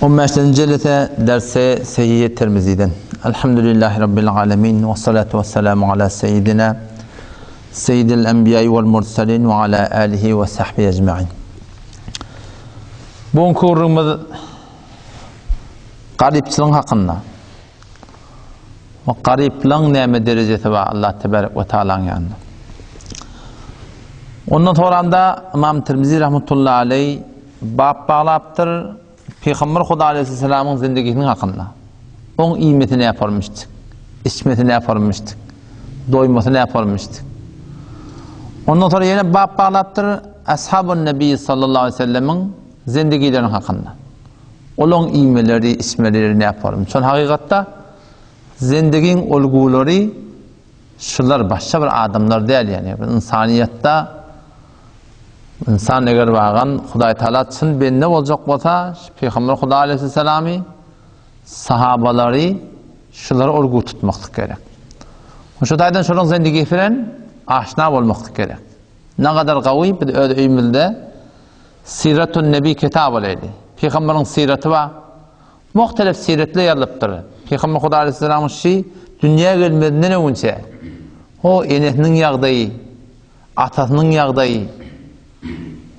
On bäşinji jelese dersi Sehihi Tirmiziden. Elhamdülillahi Rabbil alemin ve salatu ve selamu ala seyyidina seyyidil enbiýai vel murselin ve ala alihi ve sahbihi ecmain. Bu günkü gürrüňimiz garypçylygyň hakynda. O garyplygyň näme derejesi bar Allah tebarek we taalaň ýanynda. Ondan soranda Imam Tirmizi rahmetullahi aleý bap baglapdyr Pygamber Huda aleýhissalamyň zindigisiniň hakynda. Oň iýmesi näme bolmuşdy? Içmesi näme bolmuşdy? Doýmasy näme bolmuşdy? Ondan sonra ýene bap baglapdyr Ashabun Nebi sallallahu aleyhi ve sellemiň zindigileriniň hakynda. Olaň iýmeleri, içmeleri näp bolmy? Şol hakykatda zendigiň olgulary şular başga bir adamlar däl ýani. Bir ynsanyýetde ynsan eger bagan Hudaý Taala çyn bende boljak bolsa, Pygamber Hudaý aleyhissalamy sahabalary şulary olgu tutmaklyk gerek. Şu taýdan şolaryň zendigi bilen aşna bolmaklyk gerek. Ne kadar gawy biz öz öýümizde Syratun Nebi kitap olaydy. Pygamberiň syraty bar. Muhtelif syratlar ýazylypdyr. Pygamber Huda aleyhisselamyň şi dünýä gelmezinden öňünçe o enesiniň ýagdaýy, atasynyň ýagdaýy,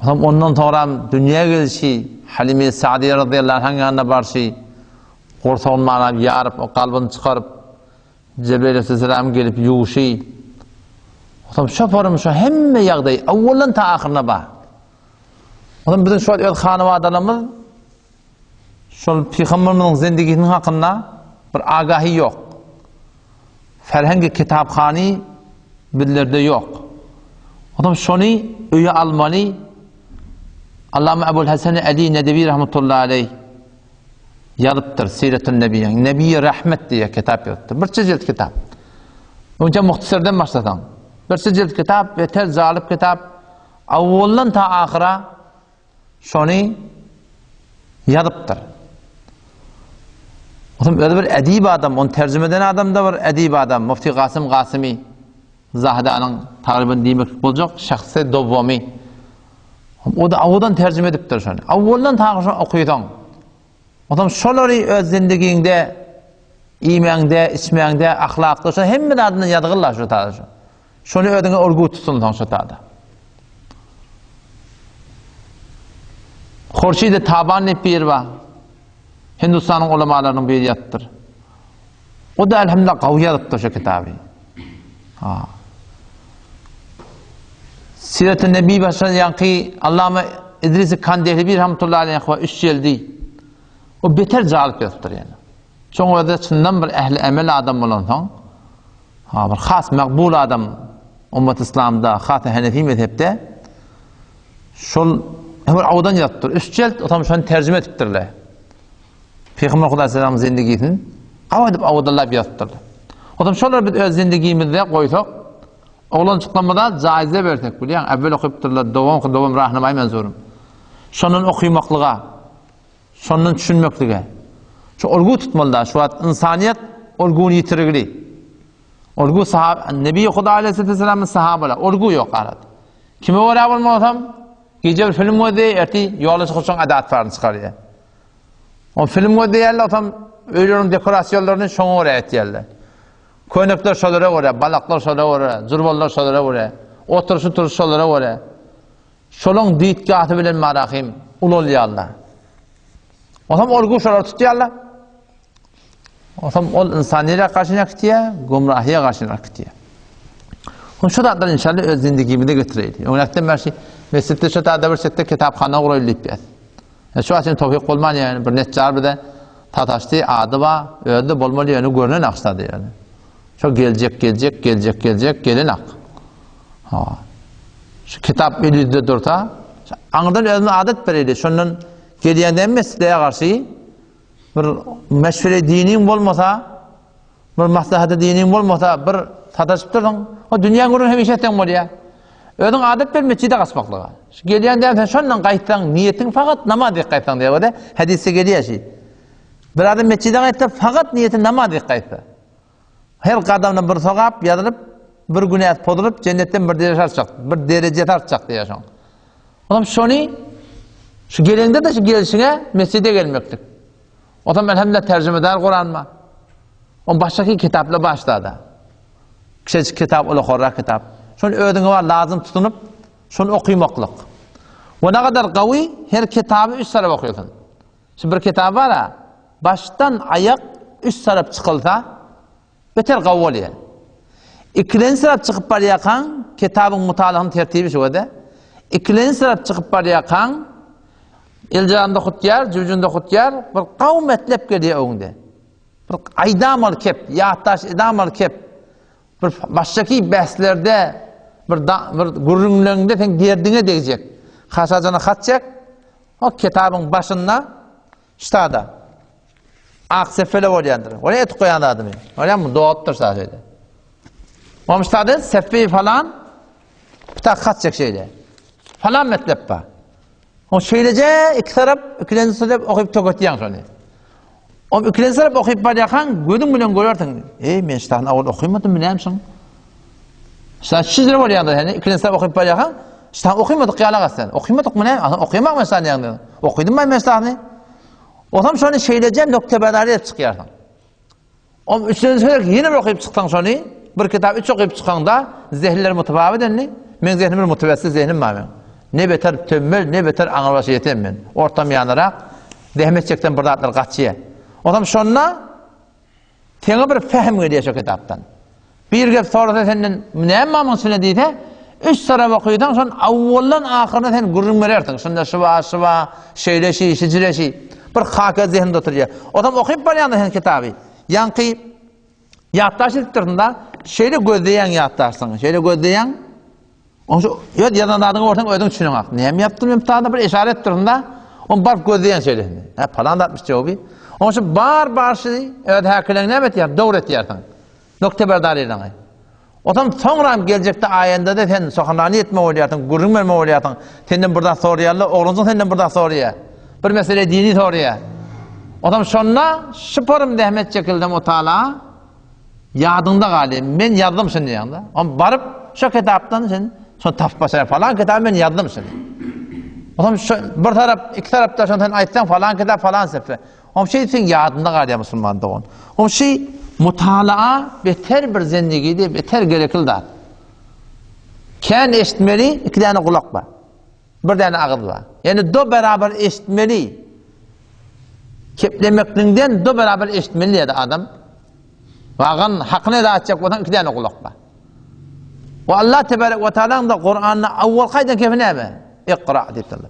onam ondan soňram dünýä gelşi, Halime Sa'diýe razyýallahu anhaň ýanyna barşy, gursagyny manap ýaryp, o kalbyny çykaryp, Jebraýyl aleyhisselam gelip ýuwşy. Onam şo forum şo hemme ýagdaý awwaldan ta ahyryna bar. Onam biziň şu öz hanabadalarymyz şol pygamberimiziň zindigisiniň hakynda bir agahi ýok. Ferhengi kitaphany bizlerde ýok. Onam şony öýe almaly. Allama Ebul Hasan Ali Nedewi rahmetullahi aleyh ýazypdyr Siretun Nebiýiň Nebiýi Rahmet diýe kitap ýazypdyr. Birçe jilt kitap. Önce muhtasardan başlasaň. Birçe jilt kitap we ter jalyp kitap. Awwaldan ta ahyra şony ýazypdyr. Otam özi bir edip adam, onu tercüme eden adam da bir edip adam. Mufti Gasym Gasymy Zahidanyň tagryban diýmek boljak şahsy dowamy. O da awudan terjime edipdir şony. Awwaldan ta şony okysaň. Otam şolary öz zindigiňde, iýmäňde, içmäňde, ahlakda şo hemme zadyny ýazgyrlar şu tada şu. Şony özüňe urgu tutsunsaň şu tada. Hurşid Taban diýip biri bar. Hindistanyň ulamalarynyň biri ýazypdyr. O da elhamdülillah gawy ýazypdyr şu kitaby. Ha. Siret-i Nebi başlan ýaňky Allama İdris Kandehli rahmetullahi aleyh we üç jeldi. O beter jalyp ýazypdyr ýani. Şoň özi çyndan bir ehli emel adam bolansoň, ha bir has makbul adam ummat islamda, has Hanefi mezhepde şol bir awdan ýazypdyr. Üç jelt, otam şony terjime edipdirler. Pygamber Hudaý salam zindigisini gawy edip awdalap ýazypdyrlar. Otam şolary biz öz zindigimizde goýsak, oglançyklarymyza jaýza bersek, bilýäň, äwwel okypdyrlar, dowam dowam rahnamaý menzurum. Şondan okymaklyga, şondan düşünmeklige. Şu olgu tutmaly da, şu wagt ynsanyýet olguny ýitirigli. Olgu sahab, Nebi Hudaý aleyhisselamyň sahabalar, olgu ýok arada. Kime görä bolmasam, gije bir film gözleýär, ertir ýola çykyp şoň adatlaryny çykarýar. O film gözleýärler, otam öýleriniň dekorasiýalaryny şoňa görä etýärler. Köýnekler şolara görä, balaklar şolara görä, jurballar şolara görä, oturyşy turuşy şolara görä. Şolaň ditgasy bilen marahym ulalýarlar. Otam olgu şolar tutýarlar. Otam ol insan nerä garşyna gitýär? Gumrahyýa garşyna gitýär. Hon şu zatlar inşallah öz zindigimize getireýdi. Öňräkden bäri mesjitde şu taýda bir çetde kitaphana guraýly diýip ýaz. E, şu açyn towfik bolman ýani bir netjar bize sataşdy, ady bar, özi bolmaly ýöne görnen akşady ýöne. Şo geljek, geljek, geljek, geljek, gelen ak. Ha. Şu kitap elinde dursa, aňyrdan özüne adat bereli. Şondan gelýän hem mesjide garşy bir meşwere diniň bolmasa, bir maslahaty diniň bolmasa, bir sataşyp dursuň, o dünýäň gürrüňi hemişe etseň bolýar. Özüň adat ber mesjide gaçmaklyga. Şu gelýän däl sen şondan gaýtsaň, niýetiň fakat namaz diýip gaýtsaň diýip öde, hadisde gelýär şi. Bir adam mesjide gaýtsa, fakat niýeti namaz diýip gaýtsa. Her gadamda bir sogap ýazylyp, bir günäsi pozulyp, jennetden bir dereje artjak, bir derejesi artjak diýýär şoň. Olam şony şu gelende de şu gelşiňe mesjide gelmeklik. Otam elhamdülillah terjime däl Kuran bar. On başdaky kitaplar başda-da. Kiçijik kitap, ulakarrak kitap. Şony özüňe bar lazym tutunyp, şony okymaklyk. We nagadar gawy her kitaby üç tarap okýarsyň. Şu bir kitap bar-a, başdan aýak üç tarap çykylsa, beter gawy bolýar. Ikilenji tarap çykyp barýarkaň, kitabyň mutalasynyň tertibi şu wede. Ikilenji tarap çykyp barýarkaň, eljagynda hutýar, jübjünde hutýar, bir gawy metlep gelýär öňde. Bir aýdamaly kep, ýatdaş edamaly kep. Bir başdaky bäslerde bir da, bir gürrüňleňde sen derdiňe degjek. Haşajana hat çek. O kitabyň başynda ştada ak sefele bolýandyr. Ony etip goýan zadymy? Bolýanmy? Dogupdyr şa şeýle. Oň ştada sefi falan bir hat çek şeýle. Falan metlep bar. O şeýleje iki tarap, ikilenji tarap okyp töketýäň şony. O ikilenji tarap okyp barýarkaň gözüň bilen görersiň. Eý, men ştaýny awal okymadym bilämşiň. Şta şizre bolýar-da, hany ikilenji tarap okyp barýarkaň, şta okymadyk ýaly sen. Okymadyk mı näme? Okymak men ştaýny ýaňdy. Okydym men ştaýny. Otam şony şeýleje noktebedarı edip çykýarsyň. Om üçünji gezek ýene bir okyp çyksaň şony, bir kitap üç okyp çykaňda zehinler mutafawet indi. Meň zehnim bir mutawessit zehnim bar meň. Ne beter tömmel, ne beter aňrybaşa ýeten men. Ortam ýanyrak, zähmet çeksem bir zatlar gaçýar. Onam şonda seňe bir pähim gelýär şo kitapdan. Bir gep sorasa senden näme bar muň içinde diýse, üç tarap okysaň şon awwaldan ahyryna sen gürrüň berersiň. Şunda şu bar, şu bar, şeýle şi, şijire şi. Bir haka zehinde oturýar. Otam okyp barýaňda sen kitaby. Ýaňky ýatdaş edipdirsiň-da, şeýle gözleýäň ýatdaşsyň, şeýle gözleýäň. Oň şu öz ýazan zadyňy görseň özüň düşüneňok. Näme ýapdym men bu bir eşara etdirsin-da, on baryp gözleýän şeýle. Hä, palan zatmyş jogaby. Oň şu bar barşy öz häkeleň näme etýär? Dogry etýärsiň. Nokteberdarylygyňy. Otam soňram geljekde aýanda-da sen sohanrany etmek bolýarsyň, gürrüň bermek bolýarsyň. Senden bir zat soraýarlar, oglanjyk senden bir zat soraýar. Bir mesele dini soraýar. Otam şonda şyparym zähmet çekildi mutala ýadyňda galýar. Men ýazdym şuny diýýäň-de. Oň baryp şo kitapdan sen şony tapyp başlaýar. Falan kitaby men ýazdym şuny. Otam şu bir tarap, iki tarapda şony sen aýtsaň falan kitap falan sefe. Oň şeý diýseň ýadynda galýar musulman dogan. Oň şeý mutalaa beter bir zendigide beter gerekli zat. Kän eşitmeli iki däne gulak bar. Bir däne agyz bar. Ýani do beraber eşitmeli. Keplemekliňden do beraber eşitmeli diýdi adam. Wagan hakyny eda etjek bolsaň iki däne gulak bar. We Allah tebarek we taalaň da Kuranda awwal kaýdan kefi näme? Ikra diýipdir Allah.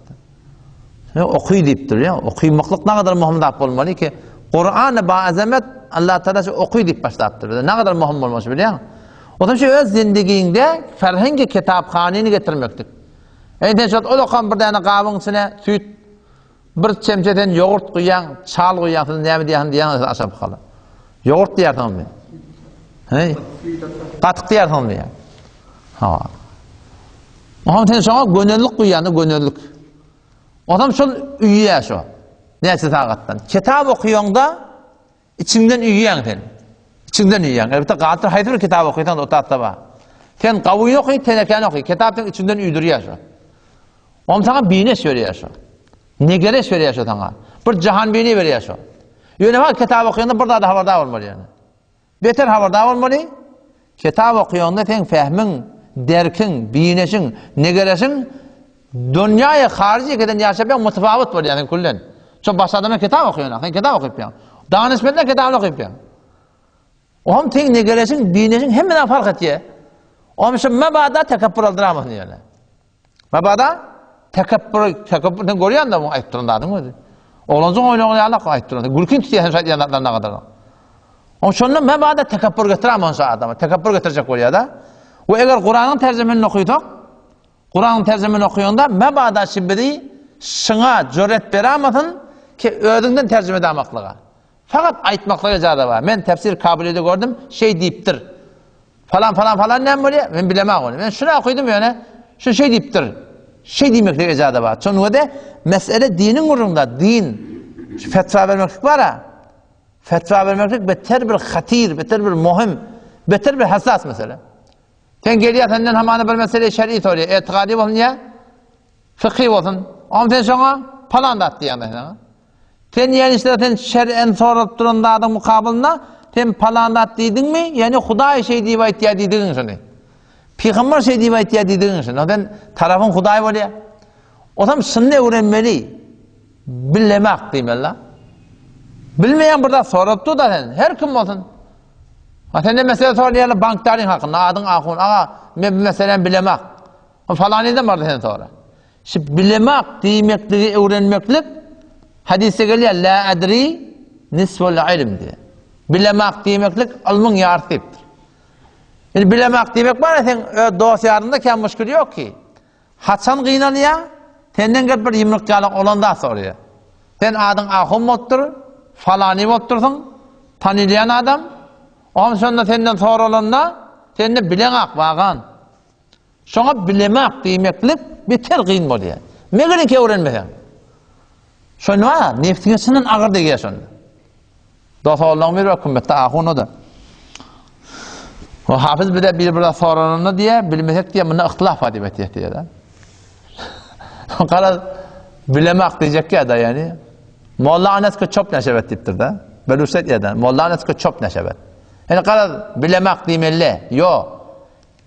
Ne oky diýipdir ýa, okymaklyk nägadar möhüm zat bolmaly ki, Kurany ba azamet Allah Taala şu oky diýip başlapdyr. Nägadar möhüm bolmaly bilýäň. Otam şu öz zindigiňde ferhengi kitaphanyny getirmeklik. Eý sen şol ol bir däne gabyň içine süýt bir çemçe sen ýogurt guýýaň, çal guýýaň, siz näme diýýäň diýýäň aşap hala. Ýogurt diýýärsiňmi? Heý. Gatyk diýýärsiňmi? Ha. Oňam sen şoňa gönezlik guýýaň, gönezlik. Onam şol üýýär şo. Näçe sagatdan. Kitap okaýaňda içiňden üýýäň sen. Içiňden üýýäň. Elbetde gatyr haýsy bir kitap okaýsaň o tatda bar. Sen gawy oky, tenekäni oky. Kitap sen içiňden üýdürýär şo. Oňam saňa bineş berýär şo. Negereş berýär şo saňa. Bir jahan bini berýär şo. Ýöne bak kitap okaýanda bir zada habardar bolmaly ýöne. Beter habardar bolmaly. Kitap okaýanda seň fehmiň, derkiň, bineşiň, negereşiň dünýäýe haryjy eden ýaşap mutafawut bolýar sen küllen. Şo başga adamlar kitap okaýar, sen kitap okyp ýa. Danyşmentler kitabyny okyp ýa. Ohm seň negereşiň, bineşiň hemmeden fark etýär. Ohm şu mabada tekepbür aldyramyň diýýärler. Mabada tekepbür, tekepbür sen görýän de bu aýyp duran zadyň özi. Oglanjyk oýnagan ýaly aýyp duran. Gülkin tutýar sen şaýt ýanatlar nagadar. Oň şonda mabada tekepbür getiräm onsa adama. Tekepbür getirjek bolýar da. We eger Kuranyň terjimesini okaýsak, Kuranyň terjimesini okaýanda mabada şi bizi şyňa jüret beramasyn ki özüňden terjime edamaklyga. Fakat aýtmaklyga ijaza bar. Men tefsir Kabulide gördüm, şeý diýipdir. Falan falan falan näme bolýar? Men bilemok ony. Men şuny okydym ýöne şu şeý diýipdir. Şeý diýmeklige ijaza bar. Şonuň de mesele diniň gurrunda din şu fetwa bermeklik bar-a. Fetwa bermeklik beter bir hatyr, beter bir möhüm, beter bir hassas mesele. Sen gelýär senden hamana bir mesele şer'i sorýar. Etikady bolsun ýa fykhy bolsun. Onda sen şoňa falan zat diýýän sen. Sen ýani işte sen şer'en soralyp duran zadyň mukabylynda sen palan zat diýdiňmi? Ýani Hudaý şeý diýip aýtýar diýdigiň şuny. Pygamber şeý diýip aýtýar diýdigiň şuny. Sen tarapyň Hudaý bolýar. Otam şuny öwrenmeli. Bilemak diýmeli. Bilmeýän bir zat soralyp dur da sen. Her kim bolsun. Ha sen ne mesele soraýarlar bankdaryň hakynda, adyň ahun. Aga, men bu meseläni bilemak. Falanydan bardy sen sora. Şu bilemak diýmekligi öwrenmeklik hadysda gelýär, la adri nisful ilm diýip. Bilemak diýmeklik ylmyň ýarysy diýipdir. Indi bilemak diýmek bar, sen öz dost ýaryňda kän muşkil ýok ki. Haçan gynalýar? Senden gelip bir ýumruk ýaly olan zat soraýar. Sen adyň ahun bolupdyr, falany bolupdyrsyň, tanylýan adam. Oňam şonda senden soralanda, sende bileňak wagan. Şoňa bilemak diýmeklik beter gyn bolýar. Megeriňki öwrenmeseň. Şonda nefsiňe çyndan agyr degýär şonda. Dost-oglanlaryň biri hökümetde ahun o-da. O hafyz bize bir bir sorananda diýýär, bilmesek diýýär, munda yhtylaf bar diýip aýtýar diýýär. Garaz bilemak diýjek ýa-da ýani. Molla Anas ke çop neşebet diýipdir-de. Beluşet ýa-da Molla Anas ke çop neşebet. Ýani garaz bilemak diýmeli. Ýo.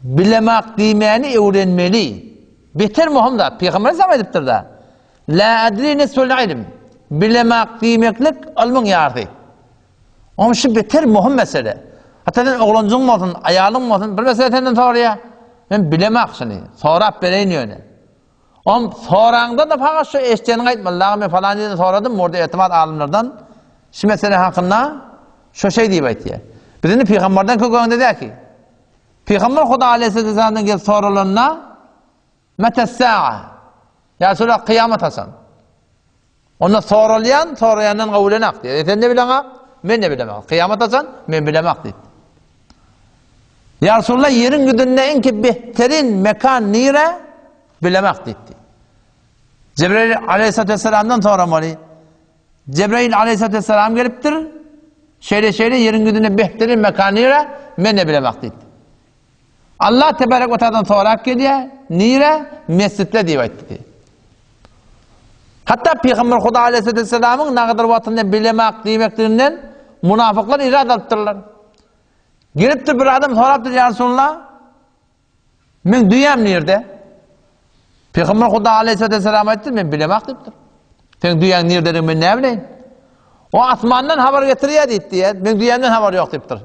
Bilemak diýmäni öwrenmeli. Beter möhüm zat. Pygamber aleyhisselam aýdypdyr-da. La adri nisful ilm. Bilemak diýmeklik ylmyň ýarysy. Onuň şu beter möhüm mesele. Hatda sen oglanjyň bolsun, aýalyň bolsun, bir mesele senden soraýar. Men bilemak şuny. Sorap bereýin ýöne. Om soraňda-da fakat şu eşdeniňi aýtmaly. Dagy men falan ýerden soradym, orada etimat alymlardan şu mesele hakynda şu şey diýip aýtýar. Biz indi pygamberden kökende däki. Pygamber Huda aleyhisselamdan gelip soralanda Mete sa'a? Ýa Resulallah kyýamat haçan? Onda soralýan, soraýandan gowulenak diýýär. E sen ne bileňak? Men ne bilemek. Kyýamat haçan? Men bilemek diýdi. Ýa Resulallah ýeriň ýüzünde iň ki behterin mekan nire? Bilemek diýdi. Cebrail aleyhissalatu vesselamdan soramaly. Cebrail aleyhissalatu vesselam gelipdir. Şeýle şeýle ýeriň ýüzünde behterin mekan nire? Men ne bilemek diýdi. Allah tebarek we taaladan sorap gelýär, nire? Mesjitde diýip aýtdy diýip. Hatda Pygamber Huda aleyhisselamyň nagadyr wagtynda bilemak diýmekliginden munafyklar irad alypdyrlar. Gelipdir bir adam sorapdyr ýa Resulallah, men düýäm nirde? Pygamber Huda aleyhisselam aýtdy, men bilemak diýipdir. Sen düýäň nirdedigini men näme bileýin? O asmandan habar getirýär diýipdi, men düýämden habar ýok diýipdir.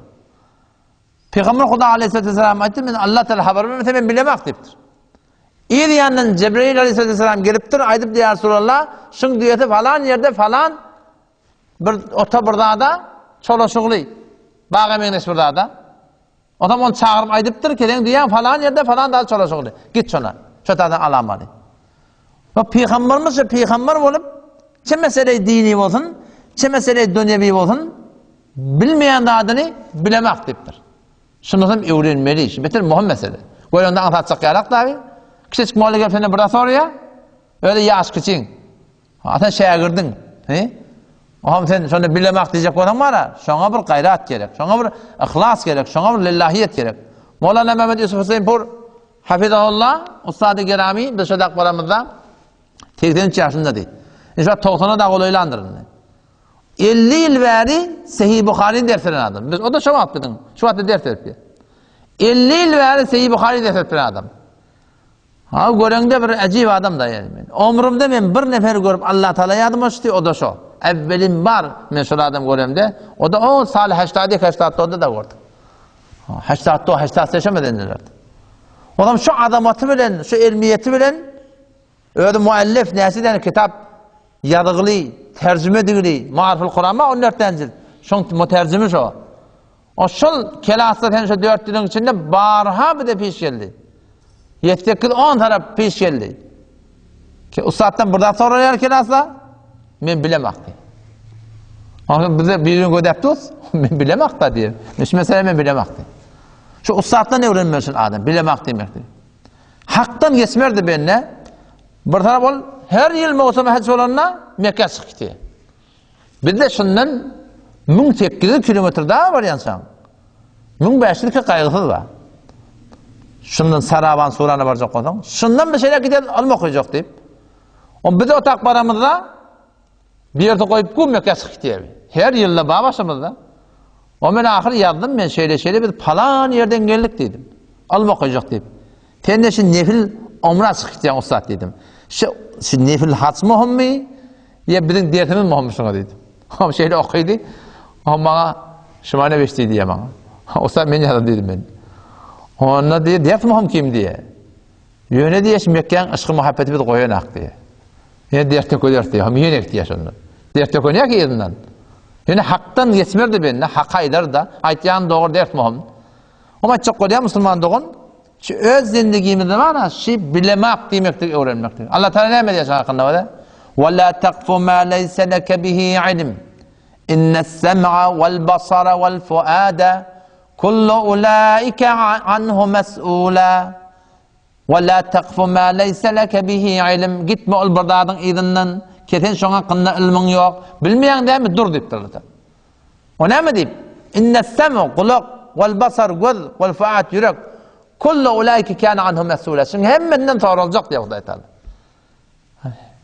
Pygamber Huda aleyhissalatu vesselam aýtdy, men Allah Teala habar bermese men bilemok diýipdir. Yz ýandan Jebrail aleyhissalatu vesselam gelipdir, aýdypdy ýa Resulallah, şuň düýesi falan ýerde falan bir ota bir zada çolaşygly, baga meňzeş bir zada. Onam ony çagyryp aýdypdyr, keleň düýäň falan ýerde falan zada çolaşygly. Git şona. Şo taýdan alamaly. We pygamberimiz şu pygamber bolup, çe mesele dini bolsun, çe mesele dünýewi bolsun, bilmeýän zadyny bilemek diýipdir. Şuny hem öwrenmeli. Şu beter möhüm mesele. Görende aňsat çykýarak dagy. Kiçijik molla gelip senden bir zat soraýar. Özi ýaş kiçiň. Ha sen şägirdiň. He? Oňam sen şonda bilemek diýjek bolsaň bara, şoňa bir gaýrat gerek, şoňa bir yhlas gerek, şoňa bir lillahiýet gerek. Molana Mehmet Ýusuf Hüseýinpur Hafizahullah, ussady gerami, biz şo dak baramyzda 83 ýaşyndady. Indi şu 90-a da golaýlandyr indi. 50 ýyl bäri Sahih Buhary ders beren adam. Biz o da şo wagt biziň, şu wagtda ders berip ýör. 50 ýyl bäri Sahih Buhary ders berip adam. Ha göreňde bir ajib adam da yani men. Ömrümde men bir nefer görüp Allah Taala ýadyma düşdi, o da şo. Evvelim bar men şol adam göremde, o da o salih 82 84 da gördüm. 82 83 edenler. Olam şu azamaty bilen, şu ilmiýeti bilen özi muallif näçe däne kitap ýazgyly, terjime edildi. Marful Kur'an 14 däne jilt. Şoň muterjimi şo. O şol kelasda sen şu 4 ýylyň içinde barha bize piş geldi. 7-8-10 tarap piş geldi. Ki ussatdan bir zat soraýar kelasda, men bilemak diýip. Ondan bize bir gün gödäp dos, men bilemak da diýip. Şu mesele men bilemak diýip. Şu ussatdan öwrenmeli şun adam, bilemak diýmek diýip. Hakdan geçmerdi bende. Bir tarap ol her ýyl mowsum haj bolanda Mekka çykyp gitdi. Bizde şundan 1800 kilometr daha barýançaň 1500 ki gaýgysyz bar. Şundan Sarawan Surana barjak bolsaň, şundan bir şeyler giden alma okaýjak diýip. O biz otak baramyzda. Bir ýerde goýup gum Mekgä çykyp gitýär. Her ýylda bar başymyzda. O men ahyr ýazdym men şeýle şeýle biz palan ýerden geldik diýdim. Ylym okajak diýip. Sen de şu nefil omra çykyp gitýäň ussat diýdim. Şu, şu nefil haç möhümmi ýa biziň dersimiz möhümmi şuňa diýdim. Hom şeýle okydy. Hom maňa şumana beş diýdi ýa maňa. Ussat men ýazdym diýdim men. Onda diýdi, ders möhüm kim diýe. Ýöne diýe şu Mekgäň yşky muhabbeti bizi goýanak diýe. Ýöne dert töküler diýe. Hom ýene diýe şonda. Dert tökünýär ki yzyndan. Ýöne hakdan geçmerdi bende, hak aýdar da, aýtýan dogry ders möhüm. Hom aýtjak bolýan musulman dogan, şu öz zindigimizde bar, şu bilemak diýmeklik öwrenmeklik. Allah Taala näme diýýär şu hakynda bolýar? Wa la taqfu ma laysa laka bihi ilm. Innes-sem'a wal-basara wal-fuada kullu ulaika anhu mas'ula. Wa la taqfu ma laysa laka bihi ilm. Gitme ol bir zadyň yzyndan, kesen şoň hakynda ylmyň ýok. Bilmeýäň dämi, dur diýipdir Allah Taala. O näme diýip? Innes-sem'u gulak, wal-basar göz, wal-fuad ýürek. Kullu ulaika kana anhu mas'ula. Şuň hemmesinden soraljak diýýär Hudaý Taala.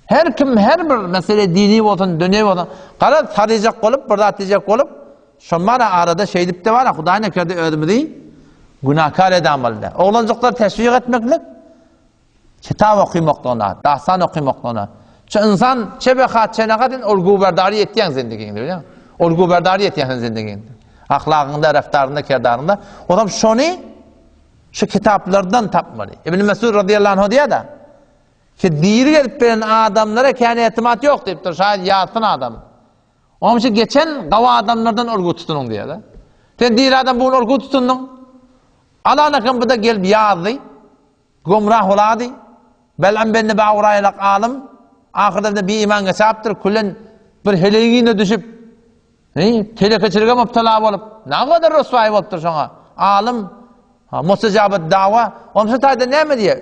Her kim her bir mesele dini bolsun, dünýewi bolsun, garaz saryjak bolup, bir zat diýjek bolup, şo mara arada şeýdip de bar, Hudaý nekerde özümizi günakar edamaly. Oglanjyklar teşwik etmeklik, kitap okymaklygyna, dastan okymaklygyna. Şu insan çebeha çeneha din ol guberdary etýän zindigiňde, bilýäňmi? Ol guberdary etýän sen zindigiňde. Ahlagyňda, reftaryňda, kerdaryňda. Olam şony şu kitaplardan tapmaly. Ibn Mesud radiyallahu anh diýýär-de, Ki diri gelip beren adamlara kän etimat ýok diýipdir, şaýat ýatsyn adam. Onuň üçin geçen gawy adamlardan ulgy tutunyň diýýär. Sen diri adam bu gün ulgy tutundyň. Alanakam bu da gelip ýazdy. Gumrah bolady. Bel'am bende ba'uraýlak alym. Ahyrda bir iman geçäpdir, külen bir heleýine düşüp Eý, telekeçilige mubtala bolup, nägadar ryswaý bolupdyr şoňa. Alym, ha, mustajabat dawa, onça taýda näme diýýär?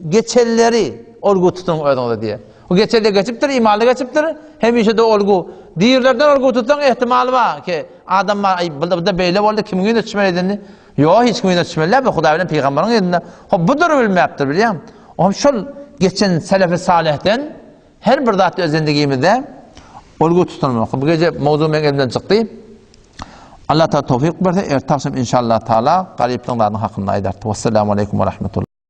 Geçenleri olgu tutuň özüňize diýýär. O geçenler geçipdir, imanly geçipdir, hemişe-de olgu. Dirilerden olgu tutsaň ehtimal bar ki, adam bar, aý, bu da beýle boldy, kimiň ýüzüne düşmeli indi? Ýok, hiç kimiň ýüzüne düşmeli däl, bu Hudaý bilen pygamberiň ýüzünde. Hop, budur bilmäpdir, bilýäňmi? Oňam şol geçen selefi salihden Her bir zatda öz zendigimizde olgu tutunmak. Bu gece mowzu meň elimden çykdy. Allah Taala towfik berse, erte akşam inşallah taala garyplygyň zadynyň hakynda aýdar. Wassalamu aleýkum we rahmetullah.